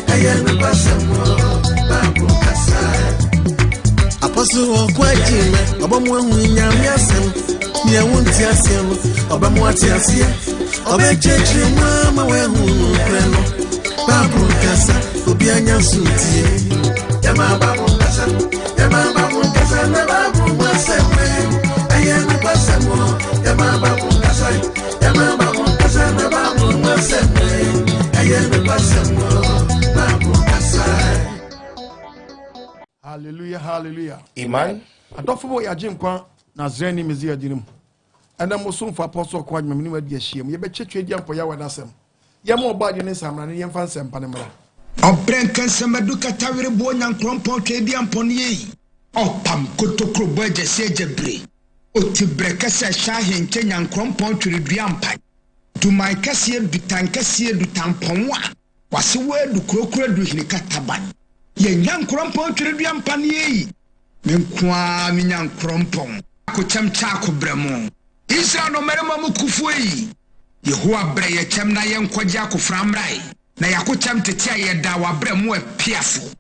Ɛyɛ nokwasɛm o, Bible kasa. Apostle ɔko akyi mɛ, ɔbɔ mu ehu nyame asɛm. Nea wonte aseɛ no, ɔbɛ mu ate aseɛ. Ɔbɛkyerɛkyerɛ mu ama woahu nokorɛ no. Bible kasa, obi anya so ntie. Yɛma Bible kasa, yɛma Bible kasa, na Bible mu asɛm ɛ. Ɛyɛ nokwasɛm o, yɛma Bible kasa, yɛma Bible kasa, na Bible mu asɛm ɛ. Ɛyɛ nokwasɛm o, Bible kasa. Hallelujah, hallelujah. Amen. Adɔfo bɔ yɛagye nkwa Nasareni Mesia din mu. Ɛnɛ mo somfo Apostle Ɔko Agyemang ne mo adi ahyia mu. Yɛbɛkyɛ Tweaduampɔ Yahweh n'asɛm. Yɛma ɔbɔ adeɛ ne nsamena no yɛmfa nsɛmpa no mmra. Ɔbrɛ nkansɛmadu katawere boɔ nyankorɔmpɔn Tweaduampɔn yei. Ɔpam kotokuro bɔ agyasi agyabire. Oti brɛ kɛsɛ hyɛ ahenkyɛ nyankorɔmpɔn tweredua mpan. Duman kɛseɛ dutan kɛseɛ dutampɔn a wase wɔ adu kurokuro adu hini kataban. Yɛ nyankorɔmpɔn tweredua mpan yei. Me nko ara me nyankorɔmpɔn. Akokyɛm kyɛ akobrɛ mo. Israel nnɔmmarima mu kufoɔ yi, Yehowa brɛ yɛ kyɛm na yɛnkɔgye akofena mmra e, na yɛakokyɛm tete a yɛda w'abrɛ mo apiafo.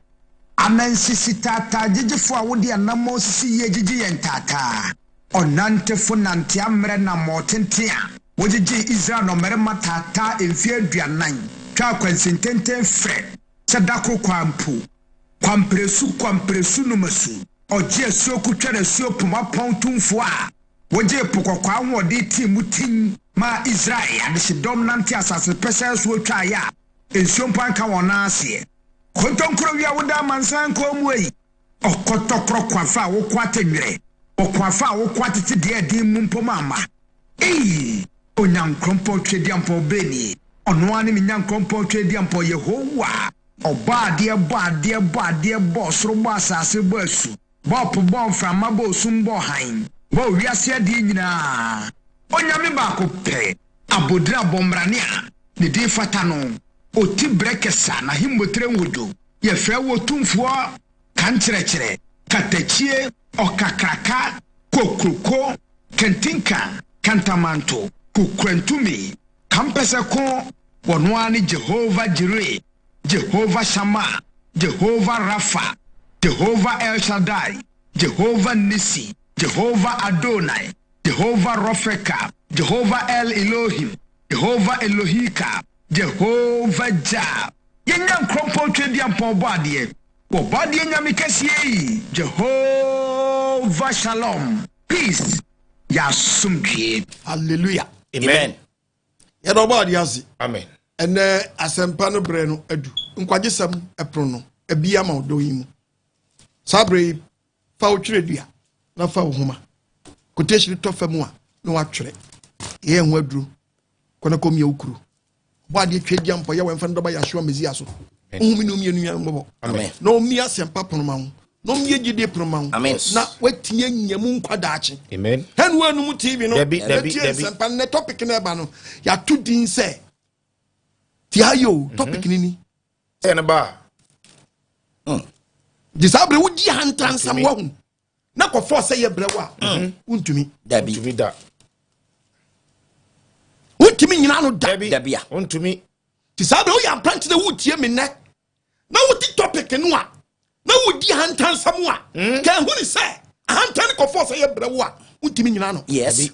Anansisi taataa gyegyefo a wode anammɔn sisi yie gyegye yɛn taataa. Ɔnantefo nante ammerɛ nammɔn tenten a wogyegyee Israel nnɔmmarima taataa mfeɛ 40 twaa kwansin tenten frɛ sɛ da koro kwaa mpo. Kwamperesu kwamperesu numasu ɔgye asuo kotwɛre asuo poma pɔn tumfoɔ a wogyee Po Kɔkɔɔ ahoɔden tii mu tin maa Israel adehyedɔm nante asase pɛsɛɛ soɔ twaeɛ a nsuo mpo anka wɔn nan aseɛ. Kontonkuro wia woda amansan nkɔn mu ei. Ɔkɔtɔkorɔ ko afa a woko atɛnwerɛ, ɔko afa a woko atete deɛ ɛden mu mpo ma ama. Ei! Onyankorɔnpɔn Tweaduampɔn bɛn nie? Ɔno ara ne me Nyankorɔnpɔn Tweaduampɔn Yehowa. Ɔbɔ adeɛ bɔ adeɛ bɔ adeɛ bɔ ɔsoro bɔ asase bɔ asu bɔ ɔpo bɔ mframa bɔ osum bɔ hann bɔ wiase adeɛ nyinaa Onyame baako pɛ abodire abɔmmrane a ne din fata no Oti brɛ kɛsa n'ahemmotire nhodwo Yɛfrɛ wo Otumfoɔ Kankyerɛkyerɛ Katakyie Ɔkakraka Kokroko Kantinka Kantamanto Kokurantumi Kampɛsɛko Ɔno ara ne Jehovah Jireh, Jehovah Shammah, Jehovah Rapha, Jehovah El Shaddai, Jehovah Nissi, Jehovah Adonai, Jehovah Rofeka, Jehovah El Elohim, Jehovah Elohika, Jehovah Jah. Yɛn Nyankorɔmpɔn Tweaduampɔn Ɔbɔadeɛ, Ɔbɔadeɛ Nyame kɛseɛ yi, Jehovah Shalom, Peace, Yɛ asomdwie. Hallelujah. Amen. Yɛda ɔbɔ adeɛ ase. Amen. Ɛnɛ asɛmpa no berɛ no adu. Nkwagyesɛm ɛpono no abi ama ɔdɔ yi mu. Saa berɛ yi fa wo twerɛdua na fa wo homa. Quotation tɔ fam a na watwerɛ. Yɛyɛ ho aduro. Kɔ na kɔmia wo kuro. Ɔbɔ adeɛ twa gya mpɔ yɛ wɔmfa no dɔba Yahshua Mesia so. Ohun mi ne omienu yɛn mmɔbɔ. Na ɔmmie asɛmpa pono ma wo. Na ɔmmie gyidie pono ma wo. Na watumi anya mu nkwa daakye. Hɛn wo anum TV no. Ɛtie nsɛmpa nnɛ topic no ɛba no. Yɛato din sɛ ti ha yɛ o mhm. topic ni ni. Sɛ ne ba. Gye saa berɛ wodi ahantansɛm wahu na kɔfɔɔ sɛ yɛ brɛ wo a mhm. wontumi. Dabi. Wontumi da. Wontumi nyina no da. Dabi a. Wontumi. Ti saa berɛ woyɛ aberante na wotie me nnɛ na wodi topic no a na wodi ahantansɛm a hmm. ka ɛhu ne sɛ ahantan no kɔfɔɔ sɛ yɛ brɛ wo a wontumi nyina no. Yes.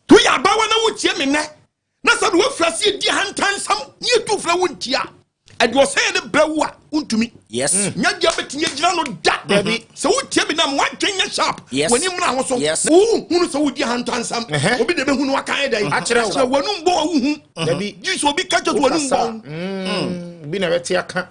To yɛ abawa na wotie me nnɛ na sɛ de woafiri ase adi ahantansɛm ne ɛtu frɛ wo ntia ɛde ɔsɛeɛ ne brɛ wo a wontumi yes mm. nya deɛ bɛtumi agyina no da sɛ wotie bi nam woadwen nyɛ sharp w'ani mmra ho so wohunu sɛ wodi ahantansɛm obi de bɛhunu aka yɛ dɛn akyerɛ w'anum bɔ a wohu gye sɛ obi ka kyɛ sɛ w'anum bɔ mm. bi na bɛte aka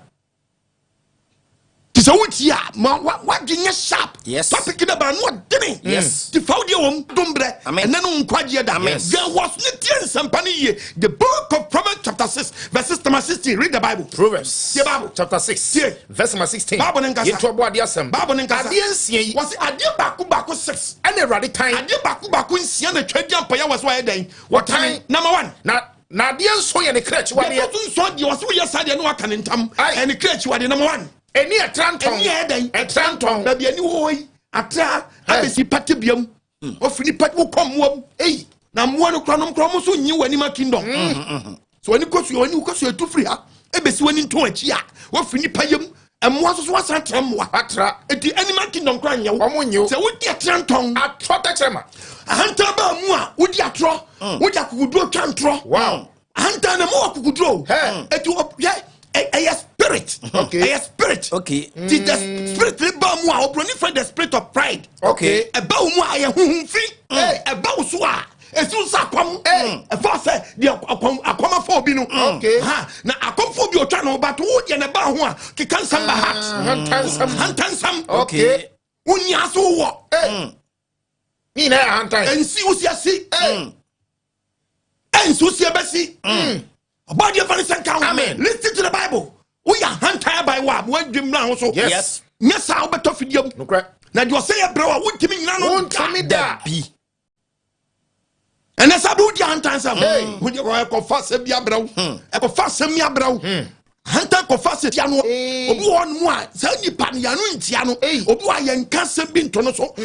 Te sɛ wotie a ma wadwe nyɛ sharp. Yes. Topic na ba no ɔdene. Yes. Ti fa wodeɛ wɔm dom brɛ. Amen. Ɛnɛ no nkwagyeɛ da. Amen. Yɛn wɔ ne tie nsɛmpa no yie. The book of Proverbs chapter 6 verses number 16. Read the Bible. Proverbs. Tie Bible. Chapter 6. Tie. Verse number 16. Bible ne nkasa. Yɛtu ɔbɔ adeɛ asɛm. Bible ne nkasa. Adeɛ nsia yi. Wɔsi adeɛ baako baako 6. Ɛna Awurade tan. Adeɛ baako baako nsia na twa di ampɔyɛ wɔ so ayɛ dɛn? Wɔtan. Number 1. Na na adeɛ nson yɛ ne kra akyiwadeɛ. Deɛ ɛtɔ so nson deɛ ɔsɛ woyɛ saa deɛ na waka ne ntam. Ɛyɛ ne kra akyiwadeɛ. Number 1. Ɛni ɛtra ntɔn. Ɛni ɛyɛ dɛn? Ɛtra ntɔn. Baabi ani wɔ hɔ yi, atra abɛsi pate bea mu. Ɔfiri nipa wokɔ mmoa mu. Ei, na mmoa no kora nom kora wɔn nso nyi wɔ anima kingdom. So ani kɔ so ani kɔ so etu firi ha. Ɛbɛsi w'ani nto akyi a woafiri nipa yam, mmoa nso so wasan tra mmoa. Atra. Eti animal kingdom kora nyɛ wo. Ɔmo nyɛ wo. Sɛ wodi atrantɔn, atorɔ tɛkyerɛma. Ahantan baa mu a, wodi atorɔ, wodi akokoduro twa ntorɔ. Ahantan na mu wɔ akokoduro o. Hey. Eti hwɛ, ɛyɛ spirit. Ɛyɛ spirit. Ti the spirit ne baa mu a, oburoni fɛ the spirit of pride. Ɛba wo mu a, ɛyɛ huhum fi. Ɛba wo so a, esi wo sɛ akɔm. Ɛfa sɛ deɛ akɔm akɔm afa obi no. Ha na akɔmfo obi otwa ne ho ba to wo deɛ ne ba ho a, keka nsɛm ba heart. Ahantansɛm. Ahantansɛm. Wonya so wɔ. Ne nyinaa yɛ ahantan. Ɛnsi wo si asi. Ɛnsi wo si ɛbɛsi. Ɔbɔdeɛ fa ne sɛ nka ho. Amen. Listen to the Bible. Woyɛ ahantan aban wɔ a, woadwe mmra ho so. Nyɛ saa, wobɛtɔ fidie mu. Nokorɛ. Na deɛ ɔsɛ yɛ brɛ wo a, wontumi nyina no. Wontumi da. Bi. Ɛnɛ sɛ bɛ wodi ahantan sɛm. Hey. Wodi ɛkɔfa asɛm bi abrɛ wo, ɛkɔfa asɛm bi abrɛ wo. Ahantan kɔfa asɛm tia no. Hey. Obi wɔ hɔ nom a, saa nipa no yɛano ntia no. Hey. Obi wɔ a, yɛnka asɛm bi nto no so.